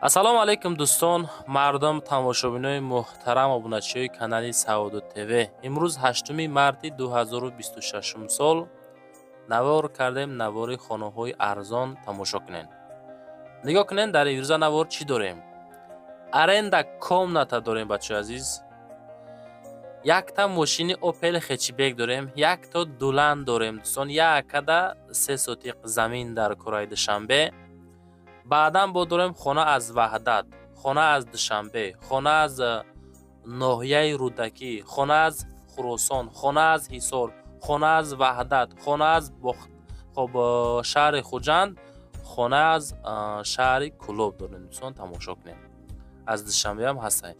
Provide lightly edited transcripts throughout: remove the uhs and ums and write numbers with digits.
Ассалому алайкум, дӯстон, мардум, тамошобинои муҳтарам, обуначиҳои канали Савдо ТВ. Имрӯз 8 марти 2026 сол навор кардем, навори хонаҳои арзон тамошо кунед. Нигоҳ кунед, дар имрӯза навор чӣ дорем? Аренда комната дорем, бачаҳои азиз. Якта мошини Опел хэтчбек дорем, якто Дулан дорем, дӯстон, якада 3 сотиқ замин дар кораи Душанбе. Баъдан бо дорем хона аз Ваҳдат, хона аз Душанбе, хона аз ноҳияи Рӯдакӣ, хона аз Хуросон, хона аз Ҳисор, хона аз Ваҳдат, хона аз хоб шаҳри Хуҷанд, хона аз шаҳри Кӯлоб дорем, дӯстон, тамошо кунед. Аз Душанбеам ҳастанд.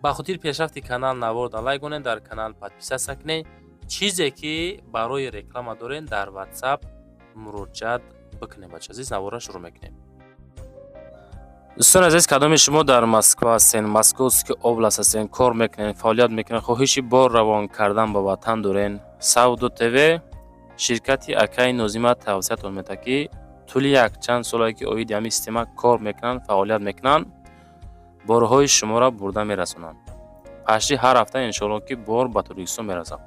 Ба хотири пешрафти канал наворда лайк кунед, дар канал подписаться кунед. Чизе ки барои реклама дорем, дар Ватсап муроҷиат бикунед. Бача азиз, навора шурӯъ мекунем. Дӯстони азиз, кадоми шумо дар Москва ҳастен, Московский область ҳастен, кор мекунед, фаъолият мекунед, хоҳиши бор равон кардан ба ватан дорен, Савдо ТВ ширкати акаи Нозима тавсиятон медиҳад, ки тӯли якчанд солае ки оиди ҳамин система кор мекунанд, фаъолият мекунанд, борҳои шуморо бурда мерасонанд. Пашти ҳар ҳафта, иншоалло, ки бор ба Тоҷикистон мерасад.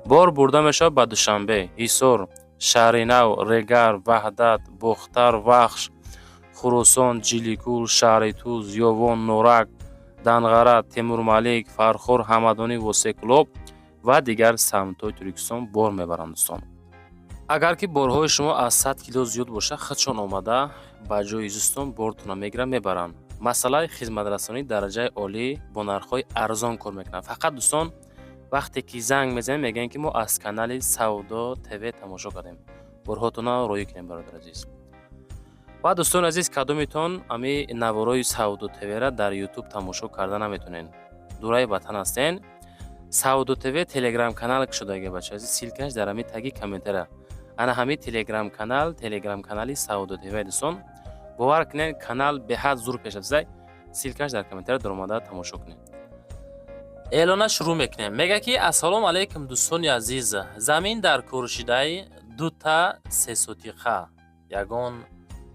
Бор бурда мешавад ба Душанбе, Ҳисор, Шаҳринав, Регар, Ваҳдат, Бохтар, Вахш, Хуросон, Ҷиликул, шаҳри Туз, Ёвон, Норак, Данғара, Темурмалик, Фархор, Ҳамадонӣ, Восеъ, Кӯлоб ва дигар самтҳои Тоҷикистон бор мебаранд, дӯстон. Агар ки борҳои шумо аз 100 кило зиёд бошад, худшон омада ба ҷои зистон бортонро мегиранд, мебаранд. Масъалаи хизматрасонии дараҷаи олӣ, бо нархҳои арзон кор мекунанд. Фақат, дӯстон, вақте ки занг мезанем, мегӯянд, ки мо аз канали Савдо ТВ тамошо кардем, борҳотонро роҳӣ кунем, бародари азиз. Ва дӯстони азиз, кадомитон ами наворои Савдо ТВра дар Ютуб тамошо карда наметонед, дураи ватан ҳастен, Савдо ТВ телеграм канал кушодаги, бача азиз, ссылка ш дар ҳами таги комментария. Ана ҳами телеграм канал, телеграм канали Савдо ТВ. Дӯстон, бовар кунед, канал беҳад зур пешрафтазай. Ссылка ш дар комментария, даромада тамошо кунед. Эълона шурӯъ мекунем. Мега ки: «Ассалому алайкум, дӯстони азиз, замин дар кӯршидаи дута сесотиқа, ягон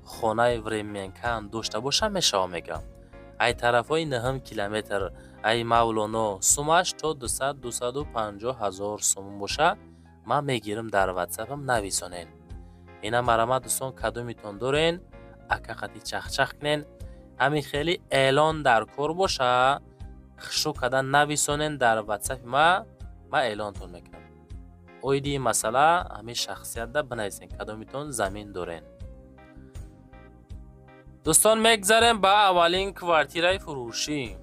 хонаи временка дошта боша мешава», мега. Ай тарафҳои 9 километр ай Мавлоно, сумаш то 200-250 ҳазор сомон боша, ман мегирам, дар Ватсапам нависонен. Ина марама, дӯстон, кадомитон дорен, ака қати чахчах кунен. Ҳамин хели эълон дар кор боша, хушрӯ карда нависонен дар Ватсапи ма, ман эълонтон мекунам. Оиди ин масъала ҳамин шахсиятда бинависен, кадомитон замин дорен. Дӯстон, мегзарем ба аввалин квартираи фурӯшӣ.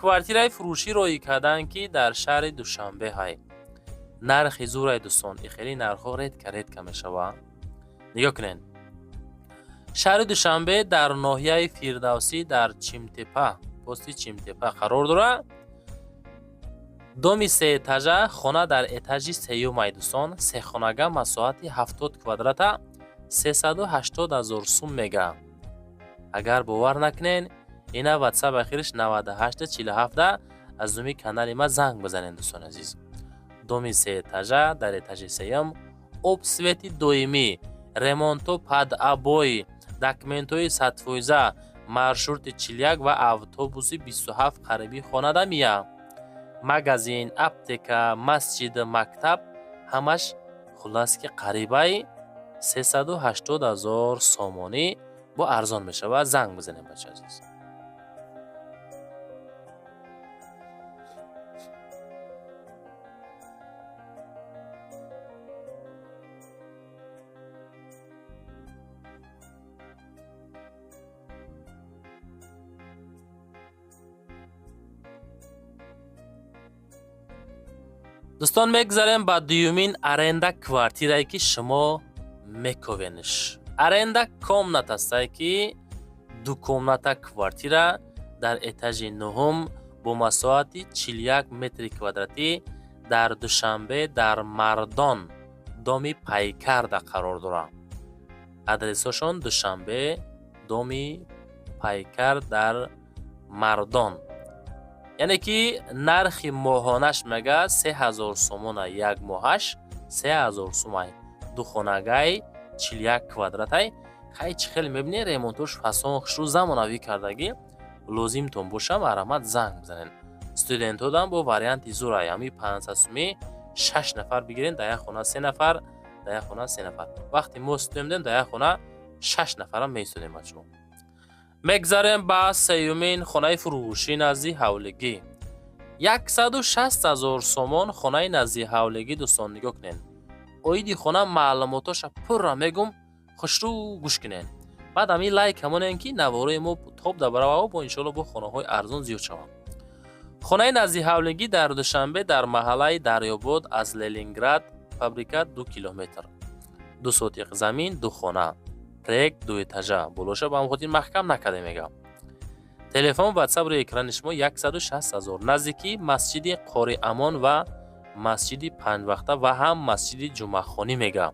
Квартираи фурӯшӣ роҳӣ карданд, ки дар шаҳри Душанбе ҳай. Нархи зурай, дӯстон, и хеле нархҳо редко редко мешавад. Нигоҳ кунед, шаҳри Душанбе, дар ноҳияи Фирдавсӣ, дар Чимтепа, пости Чимтепа қарор дорад. Доми сеэтажа, хона дар этажи сеюмай, дӯстон. Сехонага, масоҳати 70 квадрата, 380 000 сум мега. Агар бовар накунед, ина Ватсап ахириш 9847, аз думи канали ма занг бизанед. Дӯстони азиз, доми сеэтажа, дар этажи сеюм, об, свет и доимӣ, ремонто под обои, документҳои 100%, маршрути 41 ва автобуси 27 қариби хонада мия. Магазин, аптека, масҷид, мактаб ҳамаш, хуллас ки қарибай. 380 000 сомонӣ, бо арзон мешавад, занг бизанем, бача азиз. Дӯстон, мегузарем ба дуюмин аренда квартирае, ки шумо мековенш. Аренда комната астае, ки дукомната квартира дар этажи нуҳум бо масоҳати 41 метри квадратӣ дар Душанбе, дар Мардон, доми Пайкарда қарор дорад. Адресҳошон: Душанбе, доми Пайкар дар Мардон. Яъне ки нархи моҳонаш мега 3000 сомона, як моҳаш 3000 сумай. Духонагай, 41 квадратай. Хай, чӣ хеле мебинед, ремонтош фасон, хушрӯ, замонавӣ кардагӣ. Лозимтон боша, марҳамат, занг бизанед. Студентҳодам бо варианти зурай, ҳами 500 сумӣ шаш нафар бигирен, дар як хона се нафар, дар як хона се нафар. Вақте мо студент, дар як хона шаш нафарам меистодем, бачаҳо. Мегзарем ба сеюмин хонаи фурӯшӣ назди ҳавлигӣ. 160 000 сомон хонаи назди ҳавлигӣ. Дӯстон, нигоҳ кунед, оиди хона маълумотоша пурра мегум, хушрӯ гӯш кунед. Баъд ҳамин лайк ҳамонем, ки наворои мо тоб дабаравао, бо иншоалло бо хонаҳои арзон зиёд шаванд. Хонаи назди ҳавлигӣ дар Душанбе, дар маҳаллаи Дарёбод, аз Ленинград фабрика 2 километр, 2 сотиқ замин, ду хона, проект дуэтажа, болоша ба ҳам хотир маҳкам накарда мегам. Телефон, ватсап рӯи экрани шумо. 160 000, наздикии масҷиди Қори Амон ва масҷиди панҷвақта ва ҳам масҷиди Ҷумъахонӣ мегам,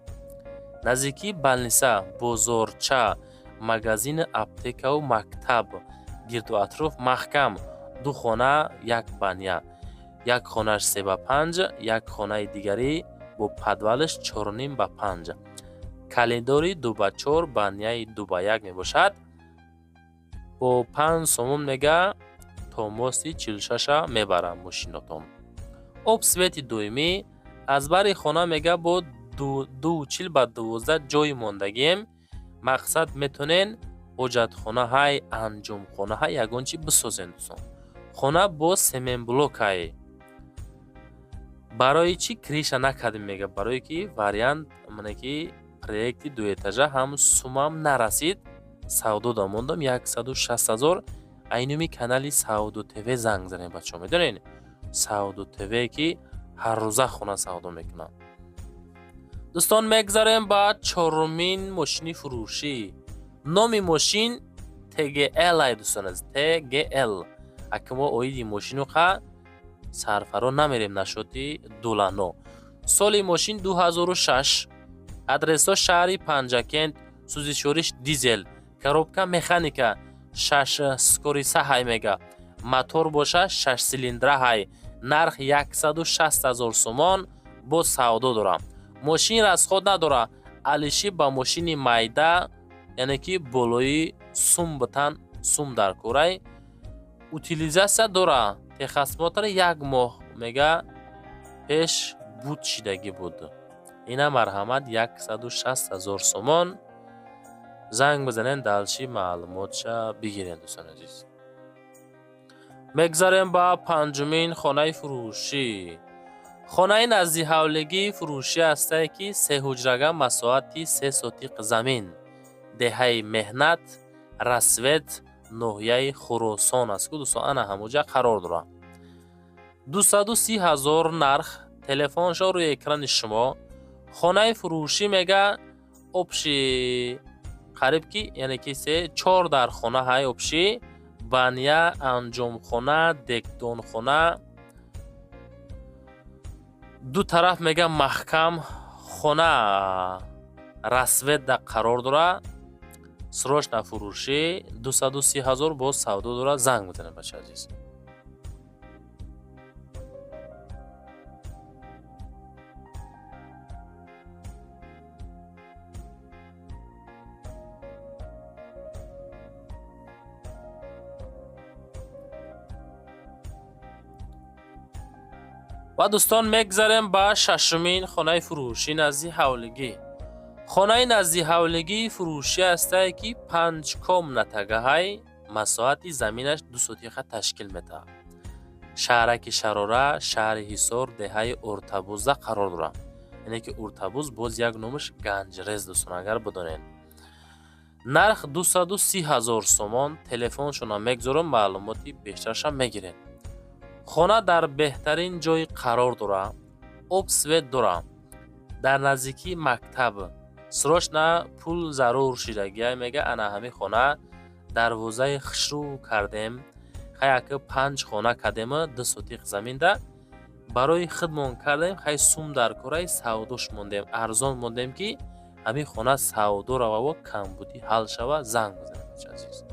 наздикии больница, бозорча, магазини, аптекаву мактаб, гирду атроф маҳкам. Ду хона, як баня, як хонаш 3 ба 5, як хонаи дигарӣ бо подвалаш 4,5 ба 5, коридори 2 ба 4, баняи 2 ба 1 мебошад. Бо 5 сомон мега то мости 46-а мебарам мошинотон. Об, свети доимӣ. Аз бари хона мега бо 2,40 ба 12 ҷой мондагием. Мақсад, метонен ҳоҷатхона ҳай, анҷомхона ҳай, ягон чи бисозен. Дӯстон, хона бо цементблокай. Барои чӣ крыша накардем мега? Барое ки вариант мане ки проекти дуэтажа ҳам сумам нарасид, савдо да мондам. 160 000. Айнуми канали Савдо ТВ занг занем, бачаҳо. Медонед, Савдо ТВ ки ҳаррӯза хона савдо мекунад. Дӯстон, мегзарем ба чорумин мошини фурӯшӣ. Номи мошин ТГЛ ай, дӯстон азиз, ТГЛ. Ака, мо оиди мошину қа сарфаро намерем нашоти дулано. Соли мошин 2006, адресҳо шаҳри Панҷакент, сӯзишвориш дизел, коробка механика, шаш скоростьа ҳай мега, мотор боша шаш цилиндра ҳай. Нарх 160 000 сомон, бо савдо дорам. Мошин расход надора, алиши ба мошини майда, яъне ки болои сум битан, сум дар курай. Утилизация дора, техосмотр як моҳ мега пеш буд шидагӣ буд. Ина, марҳамат, 160 000 сомон, занг бизанед, дальше маълумотша бигиред. Дӯстони азиз, мегзарем ба панҷумин хонаи фурӯшӣ. Хонаи назди ҳавлигии фурӯшӣ ҳастае, ки сеҳуҷрага, масоҳати 3 сотиқ замин, деҳаи Меҳнат, Рассвет, ноҳияи Хуросон аст ку, дӯстон, ана ҳамоҷа қарор дорад. 230 000 нарх, телефоншо рӯи экрани шумо. Хонаи фурӯшӣ мега общий қариб ки, яъне ки се чор дар хона ҳай, общий баня, анҷомхона, дегдонхона, ду тараф мега маҳкам. Хона Рассветда қарор дорад. Срочно фурӯшӣ, 230 000, боз савдо дорад. Занг бизанед, бачаи азиз. Ва дӯстон, мегзарем ба шашумин хонаи фурӯшӣ назди ҳавлигӣ. Хонаи назди ҳавлигии фурӯшӣ ҳастае, ки панҷ комнатагаҳай, масоҳати заминаш 2 сотиха ташкил медиҳад. Шаҳраки Шарора, шаҳри Ҳисор, деҳаи Уртабузда қарор дорад, яъне ки Уртабуз боз як номаш Ганҷрез, дӯстон, агар бидонед. Нарх 230 000 сомон. Телефоншона мегзорам, маълумоти бештарашам мегиред. Хона дар беҳтарин ҷой қарор дорад, об, свет дорад, дар наздикии мактаб. Срочно пул зарур шидагия мега. Ана ҳамин хона дарвозаи хушрӯ кардем, хай, ака, панҷ хона кардема, 2 сотиқ заминда барои худмон кардем. Хай, сум дар кораи, савдош мондем, арзон мондем, ки ҳамин хона савдо рававо, камбудӣ ҳал шава. Занг бизанед, бача азиз.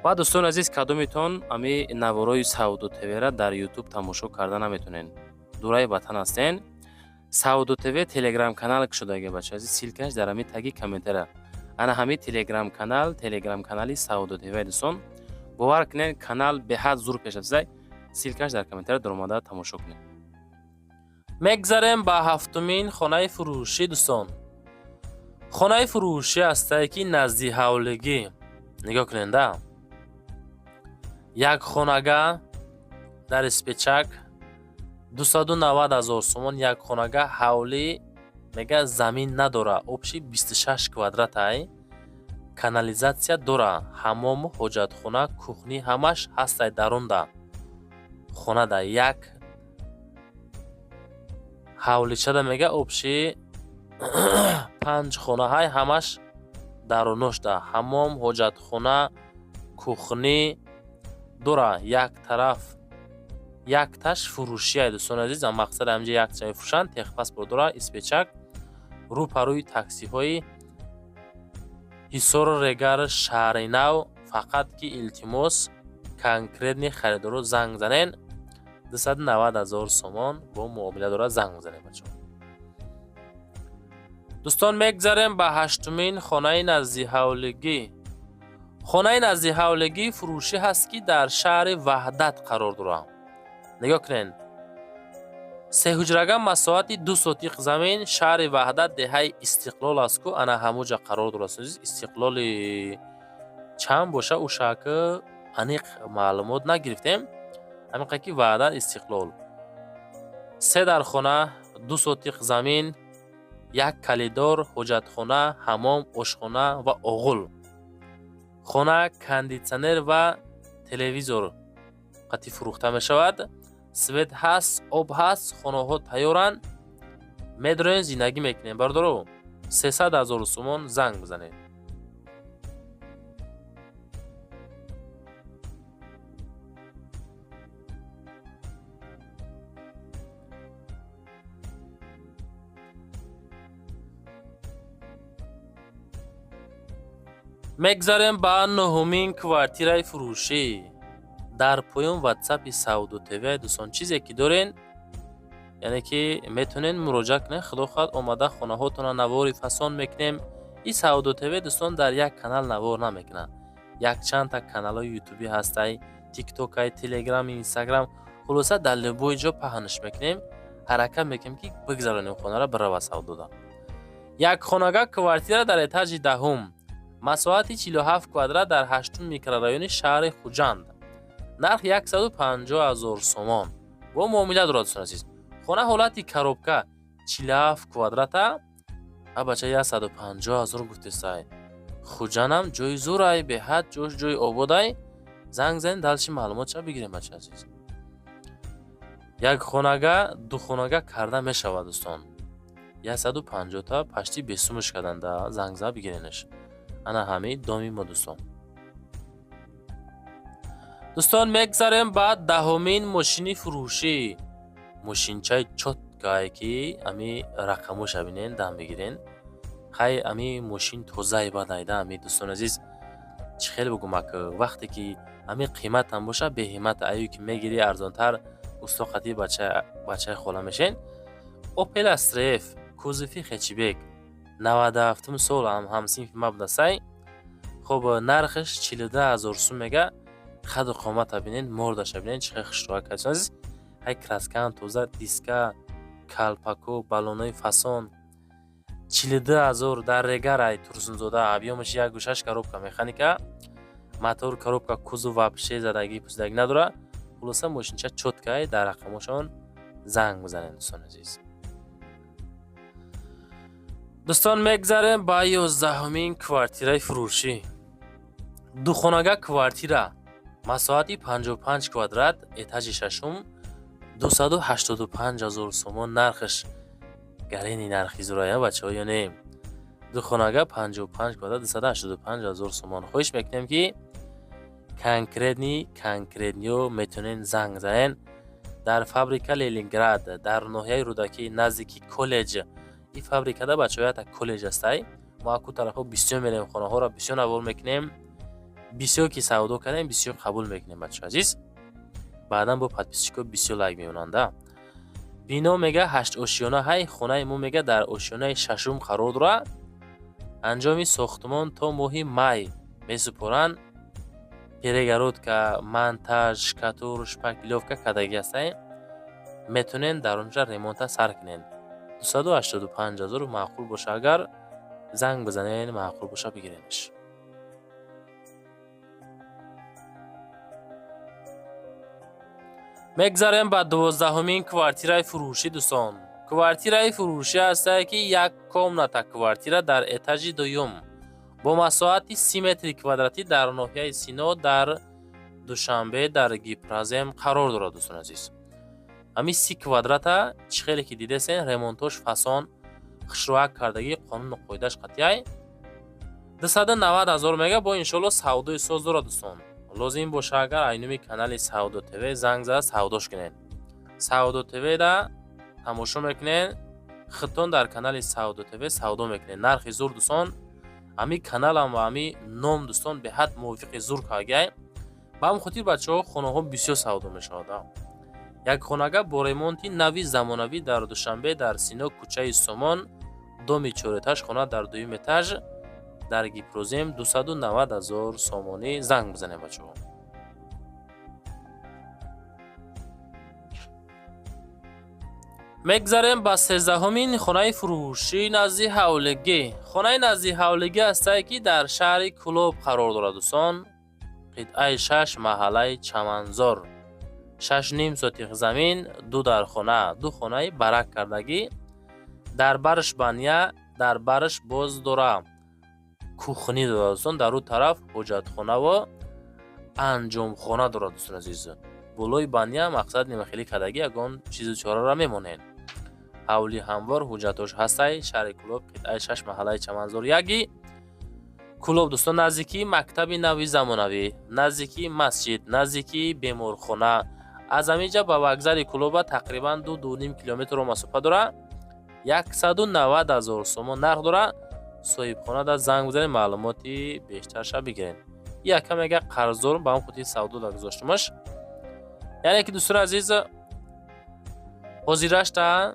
Ва, дӯстони азиз, кадомитон ами наворои Савдо ТВра дар Ютуб тамошо карда наметонен, дураи ватан ҳастен, Савдо ТВ телеграм канал кушодаги, бача азиз, ссылка ш дар ҳами таги комментария. Ана ҳами телеграм канал, телеграм канали Савдо ТВ. Дӯстон, бовар кунед, канал беҳад зур пешрафтазай. Ссылка ш дар комментария, даромада тамошо кунед. Мегзарем ба ҳафтумин хонаи фурӯшӣ. Дӯстон, хонаи фурӯшӣ ҳастае, ки назди ҳавлигӣ. Нигоҳ куненда, як хонага дар Испечак, 290 000 сомон. Як хонага, ҳавлӣ мега, замин надора, общий 26 квадратай, канализация дора, ҳамому ҳоҷатхона, кухня ҳамаш ҳастай дарунда хонада. Як ҳавличада мега, общий панҷ хонаҳай, ҳамаш даруношда ҳамом, ҳоҷатхона, кухня дора. Як тараф якташ фурӯшия. Дӯстони азиз, мақсад ҳаминҷа якча мефурӯшанд. Техпаспорт дора. Испечак, рӯ па рӯи таксиҳои Ҳисору Регар, Шаҳри Нав. Фақат ки, илтимос, конкретный харидоро занг занен. 290 000 сомон бо муомила дорад, занг бизанед, бачаҳо. Дӯстон, мегзарем ба ҳаштумин хонаи наздиҳавлигӣ. Хонаи наздиҳавлигӣ фурӯшӣ ҳаст, ки дар шаҳри Ваҳдат қарор дорад. Нигоҳ кунед, сеҳуҷрага, масоҳати 2 сотиқ замин, шаҳри Ваҳдат, деҳаи Истиқлол аст ку, ана ҳамуҷа қарор дорад. Истиқлоли чанд боша, ӯ шаҳрка аниқ маълумот нагирифтем, ҳамин ки Ваҳдат, Истиқлол. Се дархона, 2 сотиқ замин, як коридор, ҳоҷатхона, ҳамом, ошхона ва оғул. Хона кондитсионер ва телевизор қатъи фурӯхта мешавад. Свет ҳаст, об ҳаст, хонаҳо тайёранд, медроем, зиндагӣ мекунем. Бародаро, 300 000 сомон, занг бизанед. Мегзарем ба нуҳумин квартираи фурӯшӣ. Дар поён ватсапи Савдо ТВ. Дӯстон, чизе ки дорен, яъне ки метавонед муроҷиат кунед. Худо хоҳад, омада хонаҳотонро навори фасон мекунем. И Савдо ТВ, дӯстон, дар як канал навор намекунад, якчандта каналҳои ютубӣ ҳастай, тиктокай, телеграм, инстаграм, хулоса, дар любой ҷо паҳнш мекунем. Ҳаракат мекунем, ки бигзаронем хонаро, бирава савдода. Як хонага квартира дар этажи 10-ум, масоҳати 47 квадрат, дар ҳаштум микрорайони шаҳри Хуҷанд, нарх 150 000 сомон, бо муомила дорад. Дӯстон азиз, хона ҳолати коробка, 47 квадрата. А бача, 150 000 гуфтесай. Хуҷандам ҷои зурай, беҳад ҷош ҷои ободай. Занг занед, дальше маълумотша бигирем, бача азиз. Як хонага, ду хонага карда мешавад. Дӯстон, 150-та пашти бесумуш карданда, занг зад, бигиренаш. Ана ҳамин доми мо, дӯстон. Дӯстон, мегзарем ба 10-умин мошини фурӯшӣ. Мошинчаи чёткий ае, ки ами рақамоша бинен, дам бигирен. Хай, ами мошин тозаи бад айда. Ами, дӯстони азиз, чӣ хеле бугум, ак вақте ки ами қиматам боша, беҳимат аю, ки мегирӣ арзонтар, усто қатъи бачаи хола мешен. Опел Астра Ф, кузови хэтчбек, 97-ум сол, ҳамсинфи ма будасай. Хоб, нархаш 42 000 сум мега. Қаду қомата бинен, мордаша бинен, чӣ хел хушрӯя кардааст, азиз. Ҳай, краска ам тоза, диска, калпако, баллонои фасон. 42 000, дар Регар ай, Турсунзода. Объём аш як гӯшаш, коробка механика, мотор коробка, кузов вообще задагӣ пусидагӣ надорад. Хулоса, мошинча чёткий. Дар рақамошон занг бизанед, дӯстони азиз. Дӯстон, мегзарем ба 11-умин квартираи фурӯшӣ. Духонага квартира, масоҳати 55 квадрат, этажи шашум, 285 000 сомон нархаш. Гарени нархи зурая, бачаҳо, ё не? Духонага, 55 квадрат, 285 000 сомон. Хоҳиш мекунем, ки конкретный, конкретный ё метавонед занг занед. Дар фабрика Ленинград, дар ноҳияи Рӯдакӣ, наздики коллеҷ. Ин фабрикада, бачаҳо, якта коллеҷ ҳастай. Мо аку тарафҳо бисёр мерем, хонаҳоро бисёр навор мекунем. Бисёр ки савдо кардем, бисёр қабул мекунем, бачаҳо азиз. Баъдан бо подписчикҳо бисёр лайк мемонанда. Бино мега ҳашт ошёна ҳай, хонаи мо мега дар ошёнаи шашум қарор дорад. Анҷоми сохтмон то моҳи май месупоранд. Перегородка, монтаж, штукатур, шпаклёвка кардагӣ ҳастае. Метавонед дар онҷа ремонта сар кунед. 285 000, маъқул боша агар, занг бизанед, маъқул боша, бигиренаш. Мегзарем ба 12-ҳумин квартираи фурӯшӣ, дӯстон. Квартираи фурӯшӣ ҳастае, ки як комната квартира дар этажи дуюм бо масоҳати 30 метри квадратӣ дар ноҳияи Сино, дар Душанбе, дар Гипрозем қарор дорад, дӯстони азиз. Ҳамин 30 квадрата чӣ хеле ки дидесен, ремонтош фасон, хушроак кардагӣ, қонуну қоидааш қатъияй. 290 000 мега, бо иншоалло савдои соз дорад, дӯстон. Лозим боша агар, айнуми канали Савдо ТВ занг зада савдош кунед. Савдо ТВ-да тамошо мекунед, худтон дар канали Савдо ТВ савдо мекунед. Нархи зур, дӯстон. Ҳамин каналам ва ҳамин ном, дӯстон, беҳад мувофиқи зур кардагиай. Ба ҳамин хотир, бачаҳо, хонаҳо бисёр савдо мешавад. Як хонага бо ремонти нави замонавӣ дар Душанбе, дар Сино, кӯчаи Сомон, доми чорэтаж, хона дар дуюм этаж, дар Гипрозем, 290 000 сомонӣ. Занг бизанед, бачаҳо. Мегзарем ба 13-ҳумин хонаи фурӯшӣ назди ҳавлигӣ. Хонаи назди ҳавлигӣ ҳастае, ки дар шаҳри Кӯлоб қарор дорад, дӯстон. Қитъаи шаш, маҳаллаи Чаманзор, 6,5 сотих замин, ду дархона, ду хонаи барак кардагӣ. Дар барш баня, дар барш боз дора кухни дорад, дӯстон. Дар ӯ тараф ҳоҷатхонаву анҷомхона дорад, дӯстон азиз. Болои баня мақсад нимахелӣ кардагӣ, ягон чизу чораро мемонед. Ҳавли ҳамвор, ҳуҷҷатош ҳастай. Шаҳри Кӯлоб, қитъаи шаш, маҳаллаи Чаманзор яги Кӯлоб, дӯстон. Наздикии мактаби нави замонавӣ, наздикии масҷид, наздикии беморхона. Аз ҳамин ҷа ба вокзали Кӯлоба тақрибан 2-2,5 километрро масофа дорад. 190 000 сомон нарх дорад. Соҳибхона занг бизанед, маълумоти бештарша бигиред. Яка мега қарздорм, ба ҳам хотири савдо гузоштумаш. Яъне ки, дӯстони азиз, ҳозирашта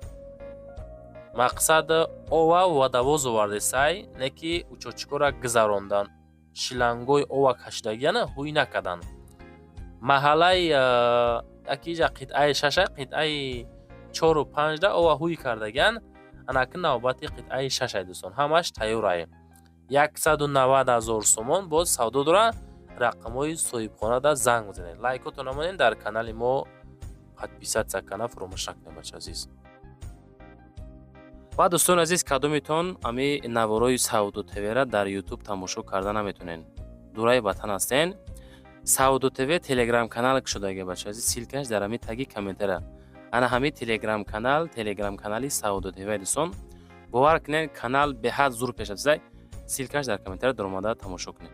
мақсад ова водовоз овардесай, не ки учётчикора гузарондан, шлангои ова кашидагияна ҳуй накарданд. Маҳаллаи якиҷа қитъаи шаша, қитъаи чору панҷда ова ҳуй кардагиян. Анаки навбати қитъаи шашай, дӯстон, ҳамаш тайёрае. 190 000 сомон, боз савдо дорад. Рақамҳои соҳибхонада занг бизанед. Лайкотон намонед, дар канали мо подписаться кана фуромӯш накунед, бача азиз. Ва дӯстони азиз, кадомитон ами наворои Савдо ТВра дар Ютуб тамошо карда наметонед, дураи ватан ҳастен, Савдо ТВ телеграм канал кушодаги, бача азиз. Ссылкаш дар ҳами таги комментара. Ана ҳами телеграм канал, телеграм канали Савдо ТВ, дӯстон. Бовар кунед, канал беҳад зур пеш рафтааст. Ссылкаш дар комментара, даромада тамошо кунед.